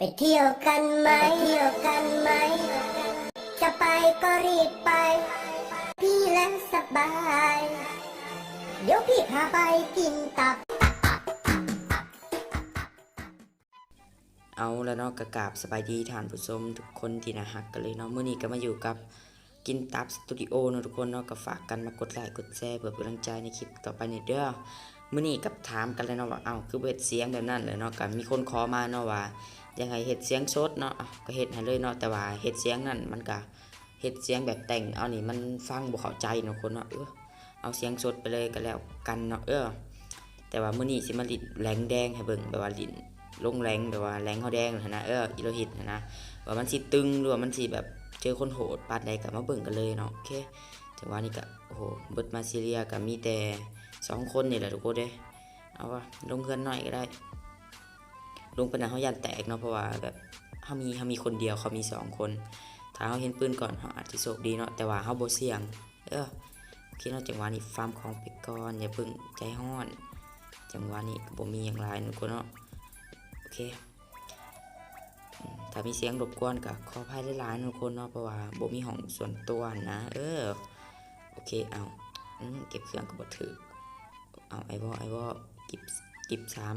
ไปเที่ยวกันไหม เที่ยวกันไหม จะไปก็รีบไป พี่แหละสบาย เดี๋ยวพี่พาไปกินตับ ເອົາລະເນາະ ກະກາບສະບາຍດີທ່ານຜູ້ຊົມທຸກຄົນທີ່ໜ້າຮັກກັນເລີຍເນາະ. ມື້ນີ້ກະມາຢູ່ກັບ ກິນຕັບສະຕູດິໂອເນາະທຸກຄົນເນາະ, ກໍຝາກກັນມາກົດໄລກົດແຊເພື່ອເປັນກຳລັງໃຈໃນຄລິບຕໍ່ໄປນີ້ເດີ້. ມື້ນີ້ກໍຖາມກັນແລ້ວເນາະວ່າ ເອົ້າ ຄືບໍ່ເຮັດສຽງແບບນັ້ນແຫຼະເນາະ, ກໍມີຄົນຂໍມາເນາະວ່າ ຢາກໃຫ້ເຮັດສຽງສົດເນາະ, ເອົ້າ ກໍເຮັດໃຫ້ເລີຍເນາະ, ແຕ່ວ່າເຮັດສຽງນັ້ນມັນກໍເຮັດສຽງແບບແຕ່ງເອົານີ້ ມັນຟັງບໍ່ເຂົ້າໃຈເນາະຄົນເນາະ. ເອີ ເອົາສຽງສົດໄປເລີຍກໍແລ້ວກັນເນາະ. ເອີ ແຕ່ວ່າມື້ນີ້ຊິມາຫຼິ້ນແຫຼງແດງໃຫ້ເບິ່ງ, ແບບວ່າຫຼິ້ນລົງແຫຼງ ແບບວ່າແຫຼງເຮົາແດງຫັ້ນນະ, ເອີ ອີໂລຫິດຫັ້ນນະ, ວ່າມັນຊິຕຶງ ຫຼືວ່າມັນຊິແບບເຈີຄົນໂຫດປານໃດ ກໍມາເບິ່ງກັນເລີຍເນາະ. ໂອເຄ ຈັງຫວະນີ້ກໍ ໂອ້ໂຫ ເບິດມາຊີເລຍກໍມີແຕ່ສອງຄົນນີ້ແຫຼະທຸກຄົນເດ້. ເອົາວ່າ ລົງເຮືອນໜ້ອຍກໍໄດ້, ລົງໄປນະ ເຮົາຢ້ານແຕກເນາະ, ເພາະວ່າແບບເຮົາມີ ເຮົາມີຄົນດຽວ ເຂົາມີສອງຄົນ. ຖ້າເຮົາເຫັນປືນກ່ອນ ເຮົາອາດຈະໂຊກດີເນາະ, ແຕ່ວ່າເຮົາບໍ່ສ່ຽງ. ເອີ ໂອເຄເນາະ, ຈັງຫວະນີ້ຟາມຂອງໄປກ່ອນ, ຢ່າເພິ່ງໃຈຮ້ອນ. ຈັງຫວະນີ້ກໍບໍ່ມີຫຍັງຫຼາຍເນາະທຸກຄົນເນາະ. ໂອເຄ ອືມ ຖ້າມີສຽງລົບກວນກໍຂໍອະໄພຫຼາຍໆເນາະທຸກຄົນເນາະ, ເພາະວ່າບໍ່ມີຫ້ອງສ່ວນຕົວຫັ້ນນະ. ເອີ ໂອເຄ ເອົາ ອືມ ເກັບເຄື່ອງກໍບໍ່ຖືກ. ເອົາ ໄອວໍ ໄອວໍ ກິບ ກິບສາມ.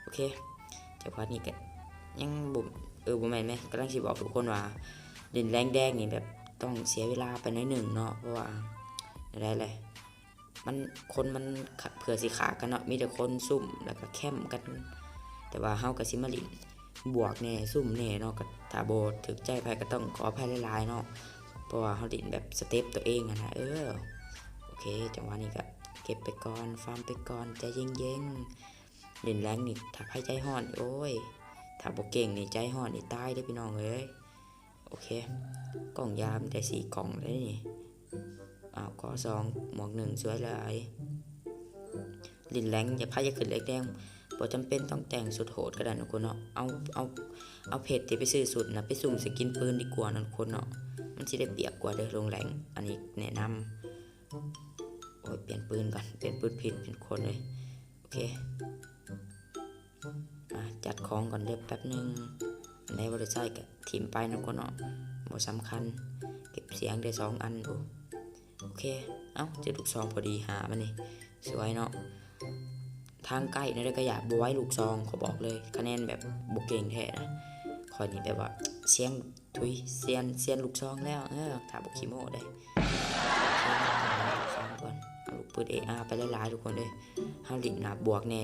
ໂອເຄ ຈັງຫວະນີ້ກໍຍັງບໍ່ ເອີ ບໍ່ແມ່ນແມະ, ກຳລັງຊິບອກທຸກຄົນວ່າ ຫຼິ້ນແຫຼງແດງນີ້ແບບຕ້ອງເສຍເວລາໄປໜ້ອຍໜຶ່ງເນາະ, ເພາະວ່າແນວໃດແຫຼະ ມັນ ຄົນມັນ ເພື່ອຊິຂ້າກັນເນາະ, ມີແຕ່ຄົນຊຸ່ມ ແລ້ວກໍແຄ້ມກັນ. ແຕ່ວ່າເຮົາກໍຊິມາຫຼິ້ນບວກແດ່ ຊຸ່ມແດ່ເນາະ, ກໍຖ້າບໍ່ຖືກໃຈໃຜກໍຕ້ອງຂໍອະໄພຫຼາຍໆເນາະ, ເພາະວ່າເຮົາຫຼິ້ນແບບສະເຕັບຕົວເອງຫັ້ນນະ. ເອີ ໂອເຄ ຈັງຫວະນີ້ກໍເກັບໄປກ່ອນ ຟາມໄປກ່ອນ ໃຈເຢັນໆ. ຫຼິ້ນແລງນີ້ຖ້າໃຜໃຈຮ້ອນ ໂອ້ຍ ຖ້າບໍ່ເກັ່ງນີ້ໃຈຮ້ອນນີ້ຕາຍເດີ້ພີ່ນ້ອງເອີຍ. ໂອເຄ ກ່ອງຢາມີແຕ່ສີ່ກ່ອງເດ້ນີ້. ອ້າວ ກໍສອງ ໝວກໜຶ່ງ ສວຍຫຼາຍ. ຫຼິ້ນແລງ ຢາກ ໃຜຢາກຂຶ້ນແລງແດງ ບໍ່ຈຳເປັນຕ້ອງແຕ່ງຊຸດໂຫດກໍໄດ້ເນາະຄົນເນາະ. ເອົາ ເອົາ ເອົາເພັດທີ່ໄປຊື້ຊຸດນະ ໄປສຸ່ມສະກິນປືນດີກວ່າເນາະຄົນເນາະ, ມັນຊິໄດ້ປຽບກວ່າເດີ້ ລົງແລງ. ອັນນີ້ແນະນຳ. ໂອ້ຍ ປ່ຽນປືນກ່ອນ ປ່ຽນປືນຜິດເປັນຄົນເລີຍ. ໂອເຄ ອ່າ ຈັດຂອງກ່ອນເດີ້ແປັບໜຶ່ງ. ອັນໃດບໍ່ໄດ້ໃຊ້ກໍຖິ້ມໄປເນາະຄົນເນາະ, ບໍ່ສຳຄັນ. ເກັບສຽງໄດ້ສອງອັນ. ໂອ້ ໂອເຄ ເອົ້າ ເຈີລູກຊອງພໍດີ ຫາມານີ້ ສວຍເນາະ. ທາງໃກ້ແນວໃດກໍຢາກ ບໍ່ໄຫວລູກຊອງ ຂໍບອກເລີຍ. ຄະແນນແບບບໍ່ເກັ່ງແທ້ນະ, ຂ້ອຍນີ້ແບບວ່າຊຽນ ທຸຍ ຊຽນ ຊຽນລູກຊອງແລ້ວ. ເອີ ຖ້າບໍ່ຂີ້ໂມ້ເດ້. ເອົາລູກປືນເອອາໄປຫຼາຍໆທຸກຄົນເອີຍ. ເຮົາຫຼິ້ນນະ ບວກແດ່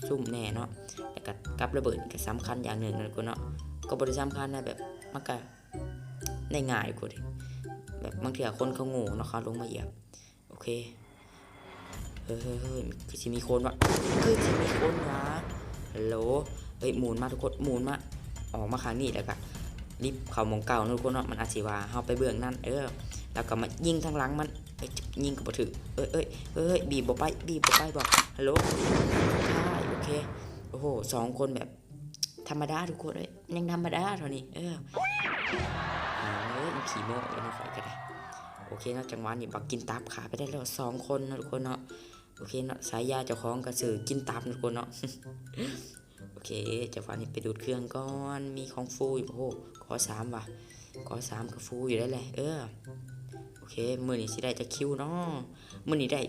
ຊຸ່ມແດ່ເນາະ, ແລ້ວກໍກັບລະເບີດນີ້ກໍສຳຄັນຢ່າງໜຶ່ງນະທຸກຄົນເນາະ. ກໍບໍ່ໄດ້ສຳຄັນນະ, ແບບມັນກໍໄດ້ງ່າຍທຸກຄົນເອີຍ. ແບບບາງເທື່ອຄົນເຂົາໂງ່ເນາະ ເຂົາລົງມາຢຽບ. ໂອເຄ ເຮີ້ຍໆ ຄືຊິມີຄົນວະ ຄືຊິມີຄົນວະ. ຮັລໂຫຼ ເອີຍ ໝູນມາທຸກຄົນ ໝູນມາ ອອກມາຂ້າງນີ້ ແລ້ວກະລິບເຂົ້າໝ່ອງເກົ່າເນາະທຸກຄົນເນາະ. ມັນອາດຊິວ່າເຮົາໄປເບື້ອງນັ້ນ ເອີ ແລ້ວກໍມາຍິງທາງຫຼັງມັນ. ເອີຍ ຍິງກໍບໍ່ຖືກ. ເອີຍໆ ເອີຍໆ ບີບບໍ່ໄປ ບີບບໍ່ໄປບໍ? ຮັລໂຫຼ ໂອເຄ. ໂອ້ໂຫ ສອງຄົນແບບ ທຳມະດາທຸກຄົນເອີຍ ຍັງທຳມະດາເທົ່ານີ້. ເອີ ເອີຍ ຂີ້ໂມ້ຢູ່ເນາະ ຂ້ອຍກໍໄດ້. ໂອເຄເນາະ ຈັງຫວະນີ້ບັກກິນຕັບຂ້າໄປໄດ້ແລ້ວສອງຄົນເນາະທຸກຄົນເນາະ. ໂອເຄເນາະ ສາຍາເຈົ້າຂອງກໍຊື່ກິນຕັບເນາະທຸກຄົນເນາະ. ໂອເຄ ຈັງຫວະນີ້ໄປດູດເຄື່ອງກ່ອນ. ມີຂອງຟູຢູ່. ໂອ້ໂຫ ກໍສາມວ່ະ ກໍສາມກໍຟູຢູ່ໄດ້ແຫຼະ. ເອີ ໂອເຄ ມື້ນີ້ຊິໄດ້ຈັກຄິວເນາະ? ມື້ນີ້ໄດ້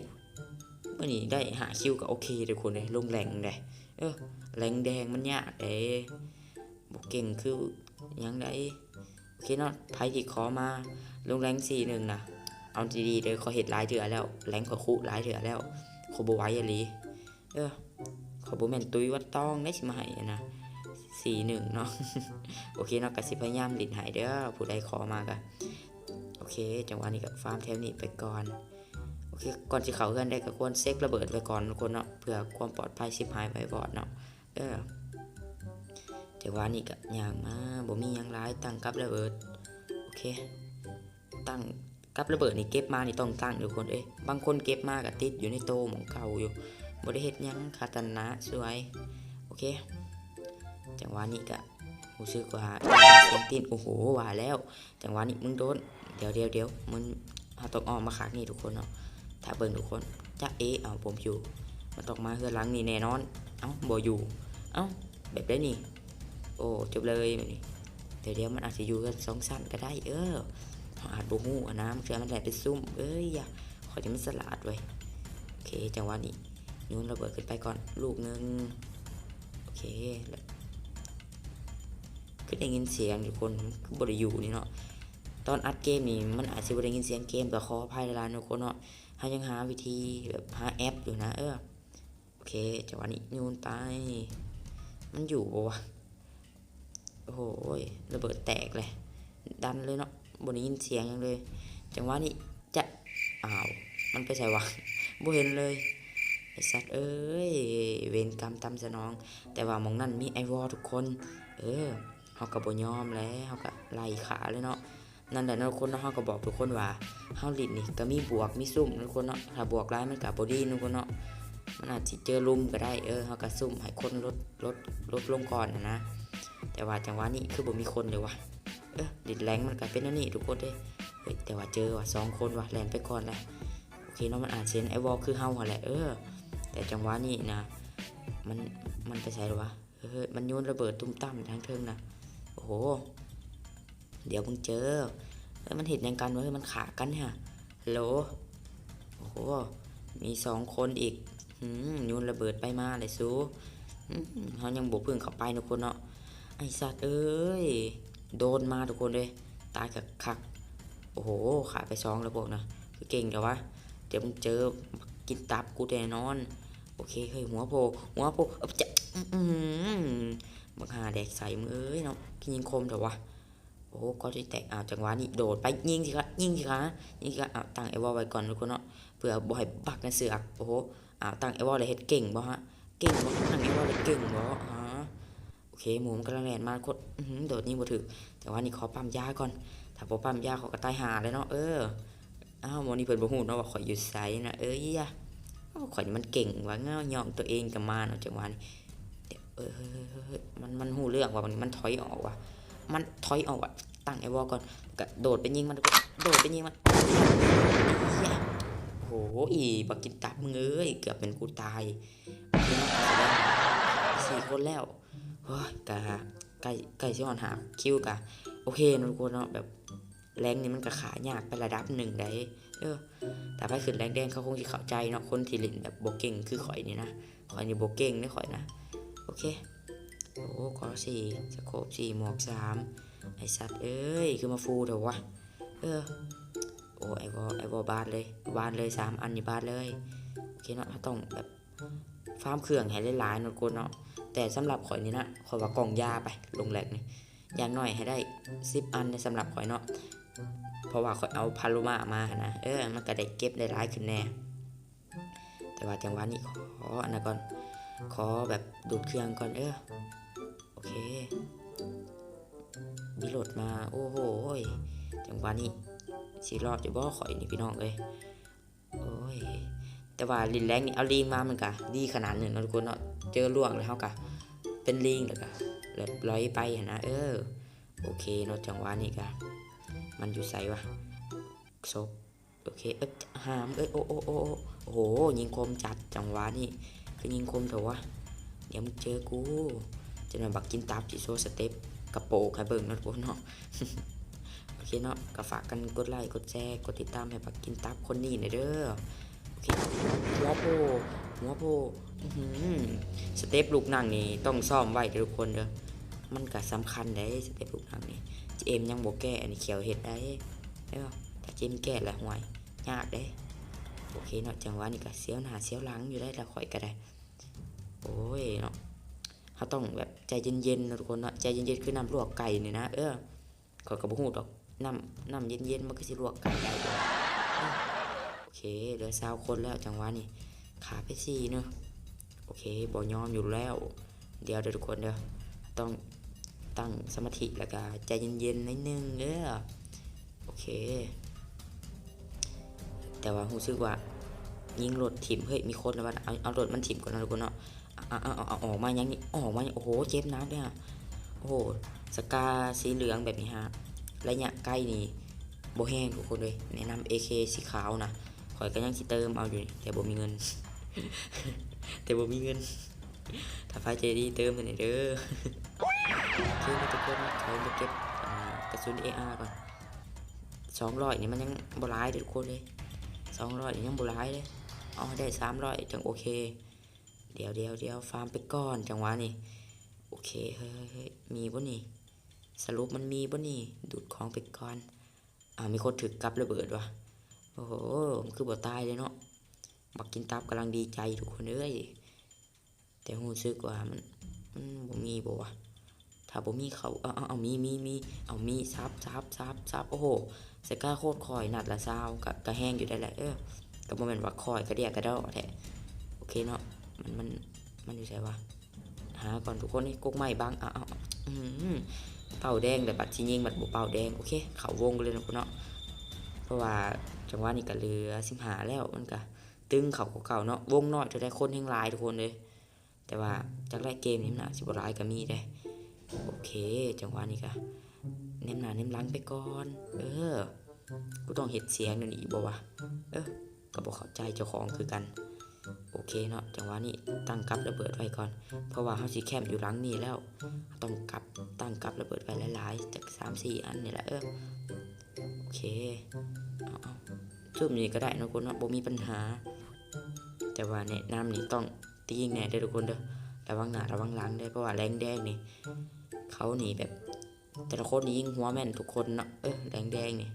ມື້ນີ້ໄດ້ຫ້າຄິວກໍໂອເຄທຸກຄົນເອີຍ. ລົງແລງເດ້ ເອີ ແລງແດງມັນຍາກເດ້ ບໍ່ເກັ່ງຄືຫຍັງໃດ. ໂອເຄເນາະ ໃຜທີ່ຂໍມາລົງແລງສີ່ໜຶ່ງນະ ເອົາດີໆເດີ ຂ້ອຍເຮັດຫຼາຍເທື່ອແລ້ວ ແລງຂ້ອຍຄຸຫຼາຍເທື່ອແລ້ວ ຂ້ອຍບໍ່ໄຫວອີ່ຫຼີ. ເອີ ຂ້ອຍບໍ່ແມ່ນຕຸ້ຍວັດຕອງເດ້ຊິມາໃຫ້ນະ ສີ່ໜຶ່ງເນາະ. ໂອເຄເນາະ ກໍຊິພະຍາຍາມຫຼິ້ນໃຫ້ເດີ ຜູ້ໃດຂໍມາກໍ. ໂອເຄ ຈັງຫວະນີ້ກໍຟາມແຖວນີ້ໄປກ່ອນ. ໂອເຄ ກ່ອນຊິເຂົ້າເຮືອນໄດ້ກໍຄວນເຊັກລະເບີດໄວ້ກ່ອນທຸກຄົນເນາະ ເພື່ອຄວາມປອດໄພ ຊິບຫາຍໄວວອດເນາະ. ເອີ ຈັງຫວະນີ້ກໍຍ່າງມາ ບໍ່ມີຫຍັງຫຼາຍ ຕັ້ງກັບລະເບີດ. ໂອເຄ ຕັ້ງກັບລະເບີດນີ້ ເກັບມານີ້ຕ້ອງຕັ້ງທຸກຄົນເອີຍ. ບາງຄົນເກັບມາກໍຕິດຢູ່ໃນໂຕໝ່ອງເກົ່າຢູ່ ບໍ່ໄດ້ເຮັດຫຍັງ ຄາຕານະສວຍ. ໂອເຄ ຈັງຫວະນີ້ກໍຮູ້ສຶກວ່າສຽງຕີນ ໂອ້ໂຫ ວ່າແລ້ວ ຈັງຫວະນີ້ມຶງໂດນ ດຽວ ດຽວ ດຽວ ມັນ ເຮົາຕ້ອງອ້ອມມາຂ້າງນີ້ທຸກຄົນເນາະ. ຖ້າເບິ່ງທຸກຄົນ ຈະເອ ເອົາ ບໍ່ຢູ່ ມັນຕ້ອງມາເຮືອນຫຼັງນີ້ແນ່ນອນ. ເອົ້າ ບໍ່ຢູ່ ເອົ້າ ແບບໃດນີ້? ໂອ້ ຈົບເລີຍແບບນີ້. ດຽວໆ ມັນອາດຊິຢູ່ເຮືອນສອງຊັ້ນກໍໄດ້ ເອີ ເຮົາອາດບໍ່ຮູ້ຫັ້ນນະ ບາງເທື່ອມັນແລ່ນໄປຊຸ່ມ. ເອີຍ ຂ້ອຍນີ້ມັນສະຫຼາດເວີຍ. ໂອເຄ ຈັງຫວະນີ້ໂຍນລະເບີດຂຶ້ນໄປກ່ອນລູກໜຶ່ງ. ໂອເຄ ແລ້ວ ຄືໄດ້ຍິນສຽງທຸກຄົນ ຄືບໍ່ໄດ້ຢູ່ນີ້ເນາະ. ຕອນອັດເກມນີ້ມັນອາດຊິບໍ່ໄດ້ຍິນສຽງເກມ ກໍຂໍອະໄພຫຼາຍໆ ທຸກຄົນເນາະ. ເຮົາຍັງຫາວິທີແບບຫາແອັບຢູ່ນະ. ເອີ ໂອເຄ ຈັງຫວະນີ້ໂຍນໄປ ມັນຢູ່ບໍ່ວະ? ໂອ້ໂຫ ລະເບີດແຕກເລີຍ ດັນເລີຍເນາະ ບໍ່ໄດ້ຍິນສຽງຫຍັງເລີຍ. ຈັງຫວະນີ້ຈະ ອ້າວ ມັນໄປໃສວະ? ບໍ່ເຫັນເລີຍ. ໄອ້ສັດເອີຍ ເວນກຳຕາມສະໜອງ. ແຕ່ວ່າໝ່ອງນັ້ນມີໄອ້ວໍທຸກຄົນ. ເອີ ເຮົາກໍບໍ່ຍອມແຫຼະ ເຮົາກໍໄລ່ຂ້າເລີຍເນາະ. ນັ້ນແຫຼະເນາະທຸກຄົນເນາະ ເຮົາກໍບອກທຸກຄົນວ່າ ເຮົາຫຼິ້ນນີ້ກໍມີບວກມີຊຸ່ມເນາະທຸກຄົນເນາະ. ຖ້າບວກຫຼາຍມັນກໍບໍ່ດີເນາະທຸກຄົນເນາະ ມັນອາດຊິເຈີລຸ່ມກໍໄດ້. ເອີ ເຮົາກໍຊຸ່ມໃຫ້ຄົນລົດ ລົດ ລົດລົງກ່ອນຫັ້ນນະ. ແຕ່ວ່າຈັງຫວະນີ້ຄືບໍ່ມີຄົນເລີຍວະ. ເອີ ຫຼິ້ນແລງມັນກໍເປັນແນວນີ້ທຸກຄົນເດ້. ເຮີ້ຍ ແຕ່ວ່າເຈີວ່າສອງຄົນວ່າ ແລ່ນໄປກ່ອນແຫຼະ. ໂອເຄເນາະ ມັນອາດຊິເຫັນໄອ້ວໍຄືເຮົາຫັ້ນແຫຼະ. ເອີ ແຕ່ຈັງຫວະນີ້ນະ ມັນ ມັນໄປໃສແລ້ວວະ? ເຮີ້ຍ ມັນໂຍນລະເບີດຕຸ້ມຕັ້ມທາງເທິງນະ. ໂອ້ໂຫ ດຽວມຶງເຈີ. ເອີ ມັນເຮັດຫຍັງກັນວະ? ເຮີ້ຍ ມັນຂ້າກັນຫະ. ຮັລໂຫຼ ໂອ້ໂຫ ມີສອງຄົນອີກ. ຫືມ ໂຍນລະເບີດໄປມາເລີຍສູ. ຫືມ ເຮົາຍັງບໍ່ເພິ່ງເຂົ້າໄປເນາະທຸກຄົນເນາະ. ໄອ້ສັດເອີຍ ໂດນມາທຸກຄົນເອີຍ ຕາຍຄັກໆ. ໂອ້ໂຫ ຂ້າໄປສອງແລ້ວພວກນະ ຄືເກັ່ງແທ້ວະ. ດຽວມຶງເຈີ ກິນຕັບກູແນ່ນອນ. ໂອເຄ ເຮີ້ຍ ຫົວໂຜ່ ຫົວໂຜ່ ອາ ຈະ ອື ບັກຫ່າແດກໃສ່ ມຶງເອີຍເນາະ ຄືຍິງຄົມແທ້ວະ. ໂອ້ໂຫ ກໍຊິແຕກ. ອ້າວ ຈັງຫວະນີ້ໂດດໄປຍິງຊິຄະ ຍິງຊິຄະ ຍິງຊິຄະ. ອ້າວ ຕັ້ງໄອ້ວໍໄວ້ກ່ອນທຸກຄົນເນາະ ເພື່ອບໍ່ໃຫ້ບັກໃນເຊືອກ. ໂອ້ໂຫ ອ້າວ ຕັ້ງໄອ້ວໍແລ້ວເຮັດເກັ່ງບໍ່ຮະ? ເກັ່ງບໍ່? ຕັ້ງໄອ້ວໍແລ້ວເກັ່ງບໍ່? ຮະ? ໂອເຄ ໝູ່ມັນກຳລັງແລ່ນມາ ໂຄດ ອືຫື ໂດດຍິງບໍ່ຖືກ. ແຕ່ວ່ານີ້ຂໍປ້ຳຢາກ່ອນ ຖ້າບໍ່ປ້ຳຢາຂ້ອຍກໍຕາຍຫ່າແລ້ວເນາະ. ເອີ ອ້າວ ໝໍນີ້ເພິ່ນບໍ່ຮູ້ເນາະວ່າຂ້ອຍຢູ່ໃສນະ. ເອີຍ ເອົາ ຂ້ອຍນີ້ມັນເກັ່ງວ່າ ເຫງົ້າ ຍ່ອງຕົວເອງກໍມາເນາະ ຈັງຫວະນີ້. ເອີ ເຮີ້ຍ ເຮີ້ຍ ເຮີ້ຍ ເຮີ້ຍ ມັນ ມັນຮູ້ເລື່ອງວ່າ ມັນ ມັນຖອຍອອກວ່າ ມັນຖອຍອອກວ່າ. ຕັ້ງໄອ້ວໍກ່ອນ ກະໂດດໄປຍິງມັນ ໂດດໄປຍິງມັນ. ໂອ້ໂຫ ອີ ບັກກິນຕັບ ມຶງເອີຍ ເກືອບແມ່ນກູຕາຍ. ໂອເຄເນາະ ແສດງວ່າສີ່ຄົນແລ້ວ. ໂອ້ຍ ກະໃກ້ ໃກ້ຊິຮອດຫ້າຄິວກະໂອເຄເນາະທຸກຄົນເນາະ. ແບບແລງນີ້ມັນກະຂ້າຍາກໄປລະດັບໜຶ່ງໃດ໋. ເອີ ຖ້າໃຜຂຶ້ນແລງແດງເຂົາຄົງຊິເຂົ້າໃຈເນາະ ຄົນທີ່ຫຼິ້ນແບບບໍ່ເກັ່ງຄືຂ້ອຍນີ້ນະ. ຂ້ອຍນີ້ບໍ່ເກັ່ງເດ້ຂ້ອຍນະ. ໂອເຄ ໂອ້ ກໍສີ່ ສະໂຄບສີ່ ໝວກສາມ. ໄອ້ສັດເອີຍ ຄືມາຟູແທ້ວະ. ເອີ ໂອ້ ໄອ້ວໍ ໄອ້ວໍບາດເລີຍ ບາດເລີຍ ສາມອັນນີ້ບາດເລີຍ. ໂອເຄເນາະ ເຮົາຕ້ອງແບບ ຟາມເຄື່ອງໃຫ້ຫຼາຍໆເນາະທຸກຄົນເນາະ. ແຕ່ສຳລັບຂ້ອຍນີ້ນະ ຂ້ອຍວ່າກ່ອງຢາໄປ ລົງແລັງນີ້ ຢ່າງໜ້ອຍໃຫ້ໄດ້ສິບອັນ ສຳລັບຂ້ອຍເນາະ ເພາະວ່າຂ້ອຍເອົາພາໂລມາມາຫັ້ນນະ. ເອີ ມັນກໍໄດ້ເກັບໄດ້ຫຼາຍຂຶ້ນແດ່. ແຕ່ວ່າຈັງຫວະນີ້ຂໍອັນນັ້ນກ່ອນ ຂໍແບບດູດເຄື່ອງກ່ອນ. ເອີ ໂອເຄ ມີລົດມາ. ໂອ້ໂຫ ຈັງຫວະນີ້ຊິລອດຢູ່ບໍ່ຂ້ອຍນີ້ ພີ່ນ້ອງເອີຍ. ໂອ້ຍ ແຕ່ວ່າຫຼິ້ນແລງນີ້ ເອົາລີງມາມັນກະດີຂະໜາດໜຶ່ງເນາະທຸກຄົນເນາະ. ເຈີລ່ວງແລ້ວເຮົາກະເປັນລີງ ແລ້ວກະແບບລອຍໄປຫັ້ນນະ. ເອີ ໂອເຄເນາະ ຈັງຫວະນີ້ກະ ມັນຢູ່ໃສວະ? ສົບ ໂອເຄ ເອີ ຫາມເອີຍ. ໂອ້ ໂອ້ ໂອ້ ໂອ້ ໂອ້ໂຫ ຍິງຄົມຈັດ ຈັງຫວະນີ້ ຄືຍິງຄົມແທ້ວະ. ດຽວມຶງເຈີກູ ຈັກໜ່ອຍບັກກິນຕັບຊິໂຊສະເຕັບກະໂປກໃຫ້ເບິ່ງເນາະທຸກຄົນເນາະ. ໂອເຄເນາະ ກໍຝາກກັນກົດໄລ ກົດແຊ ກົດຕິດຕາມໃຫ້ບັກກິນຕັບຄົນນີ້ແດ່ເດີ. ໂອເຄ ຫົວໂຜ່ ຫົວໂຜ່ ອືຫື ສະເຕັບລູກນັ່ງນີ້ຕ້ອງຊ້ອມໄວ້ເດີທຸກຄົນເດີ ມັນກະສຳຄັນໃດ໋ ສະເຕັບລູກນັ່ງນີ້. ເຈມຍັງບໍ່ແກ້ ອັນນີ້ຂຽວເຮັດໄດ້ ແລ້ວຖ້າເຈມແກ້ລະ ຫ້ວຍ ຍາກເດ້. ໂອເຄເນາະ ຈັງຫວະນີ້ກະສຽວໜ້າສຽວຫຼັງຢູ່ໄດ໋ລະ ຂ້ອຍກະໄດ້. ໂອ້ຍເນາະ ເຮົາຕ້ອງແບບໃຈເຢັນໆເນາະທຸກຄົນເນາະ ໃຈເຢັນໆ ຄືນ້ຳລວກໄກ່ນີ້ນະ. ເອີ ຂ້ອຍກໍບໍ່ຮູ້ດອກ ນ້ຳ ນ້ຳເຢັນໆ ມັນຄືຊິລວກໄກ່ໄດ້ບໍ່? ໂອເຄ ເຫຼືອຊາວຄົນແລ້ວ ຈັງຫວະນີ້ຂ້າໄປສີ່ເນາະ. ໂອເຄ ບໍ່ຍອມຢູ່ແລ້ວ. ດຽວເດີທຸກຄົນເດີ ຕ້ອງຕັ້ງສະມາທິ ແລ້ວກະໃຈເຢັນໆໜ້ອຍໜຶ່ງເດີ. ໂອເຄ ແຕ່ວ່າຮູ້ສຶກວ່າຍິງລົດຖິ້ມ ເຮີ້ຍ ມີຄົນແລ້ວວ່າ ເອົາ ເອົາລົດມັນຖິ້ມກ່ອນເນາະທຸກຄົນເນາະ. ເອົາ ເອົາ ເອົາ ເອົາອອກມາຫຍັງນີ້ ອອກມາ ໂອ້ໂຫ ເຈັບໜັກເດ້. ໂອ້ໂຫ ສະກາສີເຫຼືອງແບບນີ້ຫາ ໄລຍະໄກນີ້ບໍ່ແຮງທຸກຄົນເອີຍ. ແນະນຳເອເຄສີຂາວນະ ຂ້ອຍກໍຍັງຊິເຕີມເອົາຢູ່ນີ້ ແຕ່ບໍ່ມີເງິນ ແຕ່ບໍ່ມີເງິນ. ຖ້າໃຜໃຈດີເຕີມໃຫ້ແດ່ເດີ. ຄົນ ຂ້ອຍໄປເກັບ ອ່າ ກະສຸນເອອາກ່ອນ. ສອງຮ້ອຍນີ້ມັນຍັງບໍ່ຫຼາຍເດ້ທຸກຄົນເອີຍ ສອງຮ້ອຍນີ້ຍັງບໍ່ຫຼາຍເດ້ ເອົາໃຫ້ໄດ້ສາມຮ້ອຍຈັ່ງໂອເຄ. ດຽວໆໆ ຟາມໄປກ່ອນຈັງຫວະນີ້. ໂອເຄ ເຮີ້ຍໆໆ ມີບໍ່ນີ້? ສະຫຼຸບມັນມີບໍ່ນີ້? ດູດຂອງໄປກ່ອນ. ອ້າວ ມີຄົນຖືກກັບລະເບີດວ່າ. ໂອ້ໂຫ ມັນຄືບໍ່ຕາຍເດ້ເນາະ. ບັກກິນຕັບກຳລັງດີໃຈທຸກຄົນເອີຍ ແຕ່ຮູ້ສຶກວ່າມັນ ມັນບໍ່ມີບໍ່ວະ? ຖ້າບໍ່ມີເຂົາ ເອົາ ເອົາ ເອົາ ມີ ມີ ມີ ເອົາ ມີ ສັບ ສັບ ສັບ ສັບ. ໂອ້ໂຫ ສະກາໂຄດຂ້ອຍນັດລະຊາວ ກະ ກະແຮງຢູ່ໄດ໋ແຫຼະ. ເອີ ກະບໍ່ແມ່ນວ່າຂ້ອຍກະເດຍກະດໍ້ແທ້. ໂອເຄເນາະ ມັນ ມັນ ມັນຢູ່ໃສວະ? ຫາກ່ອນທຸກຄົນ. ນີ້ກົກໄມ້ບັງ. ເອົາ ເອົາ ອື ເປົ້າແດງແລ້ວ ບັດຊິຍິງບັດບໍ່ເປົ້າແດງ. ໂອເຄ ເຂົ້າວົງກັນເລີຍເນາະ ເນາະ ເພາະວ່າຈັງຫວະນີ້ກະເຫຼືອສິບຫ້າແລ້ວ ມັນກະຕຶງເຂົ້າກວ່າເກົ່າເນາະ. ວົງນ້ອຍເທົ່າໃດຄົນແຮ່ງຫຼາຍທຸກຄົນເອີຍ. ແຕ່ວ່າຈັກແລະເກມນີ້ມັນອາດຊິບໍ່ຫຼາຍກະມີເດ້. ໂອເຄ ຈັງຫວະນີ້ກະແນມໜ້າແນມຫຼັງໄປກ່ອນ. ເອີ ກູຕ້ອງເຮັດສຽງແນວນີ້ອີກບໍ່ວະ? ເອີ ກະບໍ່ເຂົ້າໃຈເຈົ້າຂອງຄືກັນ. ໂອເຄເນາະ ຈັງຫວະນີ້ຕັ້ງກັບລະເບີດໄວ້ກ່ອນ ເພາະວ່າເຮົາຊິແຄມຢູ່ຫຼັງນີ້ແລ້ວ ເຮົາຕ້ອງກັບ ຕັ້ງກັບລະເບີດໄວ້ຫຼາຍໆ ຈັກສາມສີ່ອັນນີ້ແຫຼະ. ເອີ ໂອເຄ ເອົາໆ ຊຸມນີ້ກະໄດ້ເນາະ ຄົນເນາະ ບໍ່ມີບັນຫາ. ແຕ່ວ່າແນະນຳນີ້ຕ້ອງ ຕີຍິງແນ່ເດີທຸກຄົນເດີ ລະວັງໜ້າລະວັງຫຼັງເດີ ເພາະວ່າແດງໆນີ້ ເຂົານີ້ແບບ ແຕ່ລະຄົນນີ້ຍິງຫົວແມ່ນທຸກຄົນເນາະ. ເອີ ແດງໆນີ້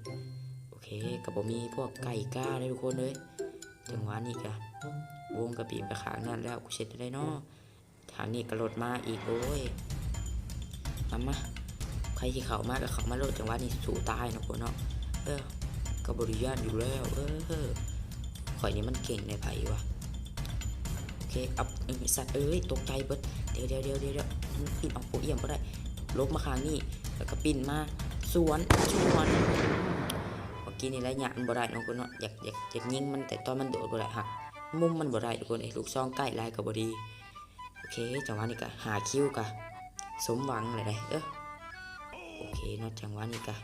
ໂອເຄ ກະບໍ່ມີພວກໄກ່ກ້າເດີທຸກຄົນເອີຍ. ຈັງຫວະນີ້ກະ ວົງກະບີບໄປຂ້າງນັ້ນແລ້ວ ກູເຮັດແນວໃດເນາະ? ທາງນີ້ກະລົດມາອີກ ໂອ້ຍ ມາ ມາ ໃຜຊິເຂົ້າມາກະເຂົ້າມາໂລດ. ຈັງຫວະນີ້ສູ້ຕາຍເນາະ ພວກເນາະ. ເອີ ກະບໍ່ໄດ້ຢ້ານຢູ່ແລ້ວ ເອີ ຂ້ອຍນີ້ມັນເກັ່ງໃດ໋ ໃຜວະ? ໂອເຄ ອັບ ເອີ ສັດເອີຍ ຕົກໃຈເບິດ. ດຽວໆໆໆ ປີນອອກໂປຣອຽມບໍ່ໄດ້ ຫຼົບມາຂ້າງນີ້ ແລ້ວກະປິ່ນມາສວນ ສວນ. ເມື່ອກີ້ນີ້ໄລຍະມັນບໍ່ໄດ້ເນາະ ພວກເນາະ ຢາກ ຢາກ ຢາກຍິງມັນ ແຕ່ຕອນມັນໂດດບໍ່ໄດ້ ຫັກມຸມມັນບໍ່ໄດ້ທຸກຄົນເອີຍ. ລູກຊອງໃກ້ຫຼາຍກະບໍ່ດີ. ໂອເຄ ຈັງຫວະນີ້ກະຫ້າຄິວກະສົມຫວັງແລ້ວເດ້. ເອີ ໂອເຄເນາະ ຈັງຫວະນີ້ກະ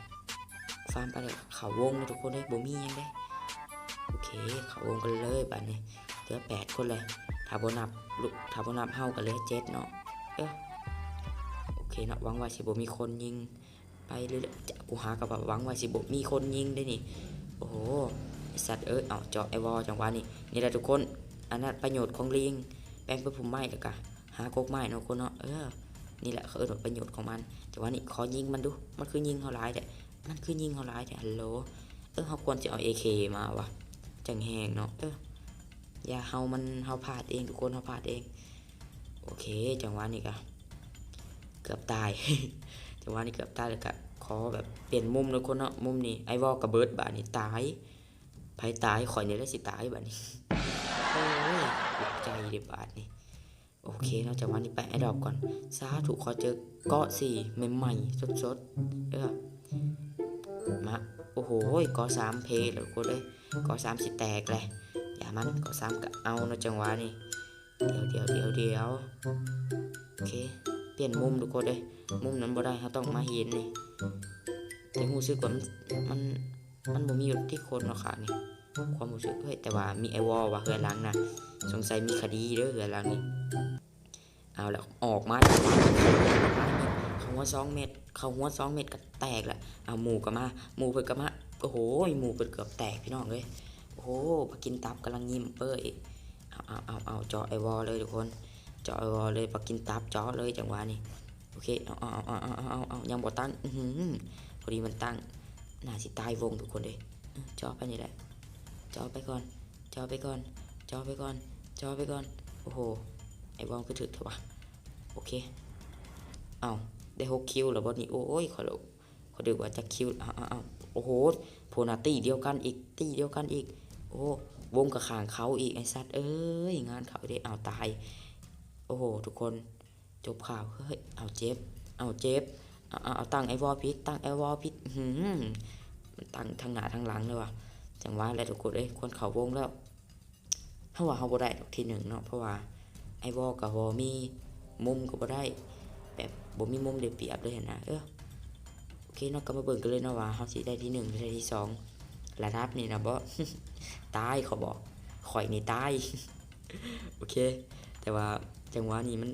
ຟາມໄປເລີຍ ເຂົ້າວົງເນາະທຸກຄົນເອີຍ ບໍ່ມີຫຍັງເດ້. ໂອເຄ ເຂົ້າວົງກັນເລີຍບາດນີ້ ເຫຼືອແປດຄົນເລີຍ ຖ້າບໍ່ນັບ ຖ້າບໍ່ນັບເຮົາກະເຫຼືອເຈັດເນາະ. ເອີ ໂອເຄເນາະ ຫວັງວ່າຊິບໍ່ມີຄົນຍິງ ໄປເລື້ອຍໆ ຈະ ກູຫາກະວ່າຫວັງວ່າຊິບໍ່ມີຄົນຍິງເດ້ນີ້. ໂອ້ໂຫ ໄອ້ສັດເອີຍ ເອົາ ເຈາະໄອ້ວໍ ຈັງຫວະນີ້. ນີ້ແຫຼະທຸກຄົນ ອັນນັ້ນປະໂຫຍດຂອງລີງ ແປງເປັນພຸ່ມໄມ້ ແລ້ວກະຫາກົກໄມ້ເນາະ ຄົນເນາະ. ເອີ ນີ້ແຫຼະເຂົາເອີ້ນວ່າປະໂຫຍດຂອງມັນ. ແຕ່ວ່ານີ້ຂໍຍິງມັນດູ ມັນຄືຍິງເຮົາຫຼາຍແທ້ ມັນຄືຍິງເຮົາຫຼາຍແທ້ ຮັນໂຫຼ. ເອີ ເຮົາຄວນຊິເອົາເອເຄມາວະ ຈັ່ງແຮງເນາະ. ເອີ ຢ່າ ເຮົາມັນ ເຮົາພາດເອງທຸກຄົນ ເຮົາພາດເອງ. ໂອເຄ ຈັງຫວະນີ້ກະເກືອບຕາຍ ຈັງຫວະນີ້ເກືອບຕາຍ ແລ້ວກະຂໍແບບປ່ຽນມຸມເນາະ ຄົນເນາະ. ມຸມນີ້ໄອ້ວໍກະເບີດ ບາດນີ້ຕາຍ ໃຜຕາຍ ຂ້ອຍນີ້ແຫຼະຊິຕາຍບາດນີ້. ໂອ້ຍ ຕົກໃຈເດ້ບາດນີ້. ໂອເຄເນາະ ຈັງຫວະນີ້ໄປແອດຣອບກ່ອນ. ສາທຸ ຂໍເຈີເກາະສີ່ໃໝ່ໆ ສົດໆ ເອີ ມາ. ໂອ້ໂຫ ເກາະສາມເພແລ້ວ ໂຄດເອີຍ ເກາະສາມຊິແຕກແຫຼະ. ຢ່າມັນ ເກາະສາມກະເອົາເນາະ ຈັງຫວະນີ້. ດຽວໆໆໆ ໂອເຄ ປ່ຽນມຸມທຸກຄົນເອີຍ ມຸມນັ້ນບໍ່ໄດ້ ເຮົາຕ້ອງມາເຫັນນີ້. ແຕ່ຮູ້ສຶກວ່າມັນ ມັນ ມັນບໍ່ມີແບບຕິຄົນເນາະ ຂ້າງນີ້ ຄວາມຮູ້ສຶກ. ເຮີ້ຍ ແຕ່ວ່າມີໄອ້ວໍວ່າເຮືອນຫຼັງນະ ສົງໄສມີຄະດີເດີເຮືອນຫຼັງນີ້. ເອົາລະ ອອກມາ ເຂົ້າຫົວສອງເມັດ ເຂົ້າຫົວສອງເມັດກະແຕກລະ. ເອົາ ໝູ່ກະມາ ໝູ່ເພິ່ນກະມາ. ໂອ້ໂຫ ໝູ່ເພິ່ນເກືອບແຕກພີ່ນ້ອງເອີຍ. ໂອ້ໂຫ ບັກກິນຕັບກຳລັງຍິ້ມເປີ້ຍ. ເອົາໆໆ ເຈາະໄອ້ວໍເລີຍທຸກຄົນ ເຈາະໄອ້ວໍເລີຍ ບັກກິນຕັບເຈາະເລີຍ ຈັງຫວະນີ້. ໂອເຄ ເອົາໆໆໆ ຍັງບໍ່ຕັ້ງ. ອືຫື ພໍດີມັນຕັ້ງ ໜ້າຊິຕາຍວົງທຸກຄົນເອີຍ. ເຈາະໄປນີ້ແຫຼະ ເຈາະໄປກ່ອນ ເຈາະໄປກ່ອນ ເຈາະໄປກ່ອນ ເຈາະໄປກ່ອນ. ໂອ້ໂຫ ໄອ້ວໍຄືຖືກແທ້ວະ. ໂອເຄ ເອົ້າ ໄດ້ຫົກຄິວແລ້ວບໍ່ນີ້? ໂອ້ຍ ຂ້ອຍ ຂ້ອຍນຶກວ່າຈັກຄິວ. ເອົ້າໆໆ ໂອ້ໂຫ ໂພນາ ຕີດຽວກັນອີກ ຕີດຽວກັນອີກ. ໂອ້ ວົງກະຂ້າງເຂົາອີກ ໄອ້ສັດເອີຍ ງານເຂົາເດ້. ເອົາ ຕາຍ. ໂອ້ໂຫ ທຸກຄົນ ຈົບຂ່າວ. ເຮີ້ຍ ເອົາ ເຈັບ ເອົາ ເຈັບ ເອົາ ເອົາ ເອົາ ຕັ້ງໄອ້ວໍຜິດ ຕັ້ງໄອ້ວໍຜິດ. ອືຫື ມັນຕັ້ງທັງໜ້າທັງຫຼັງເລີຍວ່າ. ຈັ່ງຫວະແຫຼະທຸກຄົນເອີຍ ຄວນເຂົ້າວົງແລ້ວ. ເຮົາວ່າເຮົາບໍ່ໄດ້ດອກທີໜຶ່ງເນາະ ເພາະວ່າໄອ້ວໍກະບໍ່ມີ ມຸມກະບໍ່ໄດ້ ແບບບໍ່ມີມຸມໄດ້ປຽບເລີຍຫັ້ນນະ. ເອີ ໂອເຄເນາະ ກະມາເບິ່ງກັນເລີຍເນາະວ່າເຮົາຊິໄດ້ທີໜຶ່ງ ຫຼືໄດ້ທີສອງ. ລະດັບນີ້ນະບໍ ຕາຍ ຂໍບອກ ຂ້ອຍນີ້ຕາຍ. ໂອເຄ ແຕ່ວ່າຈັງຫວະນີ້ມັນ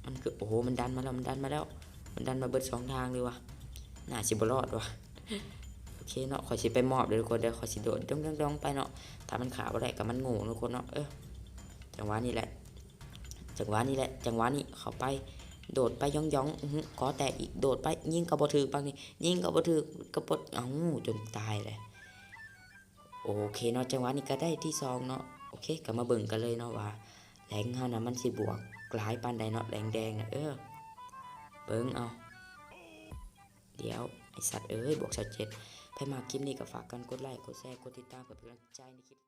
ມັນຄື ໂອ້ໂຫ ມັນດັນມາແລ້ວ ມັນດັນມາແລ້ວ. ມັນດັນມາເບິດສອງທາງເລີຍວ່າ ໜ້າຊິບໍ່ລອດວ່າ. ໂອເຄເນາະ ຂ້ອຍຊິໄປມອບເດີທຸກຄົນເດີ ຂ້ອຍຊິໂດດດົງໆໆໄປເນາະ. ຖ້າມັນຂ້າບໍ່ໄດ້ກໍມັນໂງ່ເນາະທຸກຄົນເນາະ. ເອີ ຈັງຫວະນີ້ແຫຼະ ຈັງຫວະນີ້ແຫຼະ ຈັງຫວະນີ້ເຂົ້າໄປ ໂດດໄປຢອງໆ ອືຫື ກໍແຕກອີກ ໂດດໄປ ຍິງກໍບໍ່ຖືກ ບາດນີ້ຍິງກໍບໍ່ຖືກ ກໍບໍ່ ເອົ້າ ຈົນຕາຍແຫຼະ. ໂອເຄເນາະ ຈັງຫວະນີ້ກໍໄດ້ທີສອງເນາະ. ໂອເຄ ກໍມາເບິ່ງກັນເລີຍເນາະວ່າ ແລງເຮົານະມັນຊິບວກຫຼາຍປານໃດເນາະ ແລງແດງນະ. ເອີ ເບິ່ງເອົາ ດຽວ ໄອ້ສັດເອີຍ ບວກຊາວເຈັດ. ໃຜມັກຄລິບນີ້ກໍຝາກກັນກົດໄລ ກົດແຊ ກົດຕິດຕາມ ເພື່ອເປັນກຳລັງໃຈໃນຄລິບ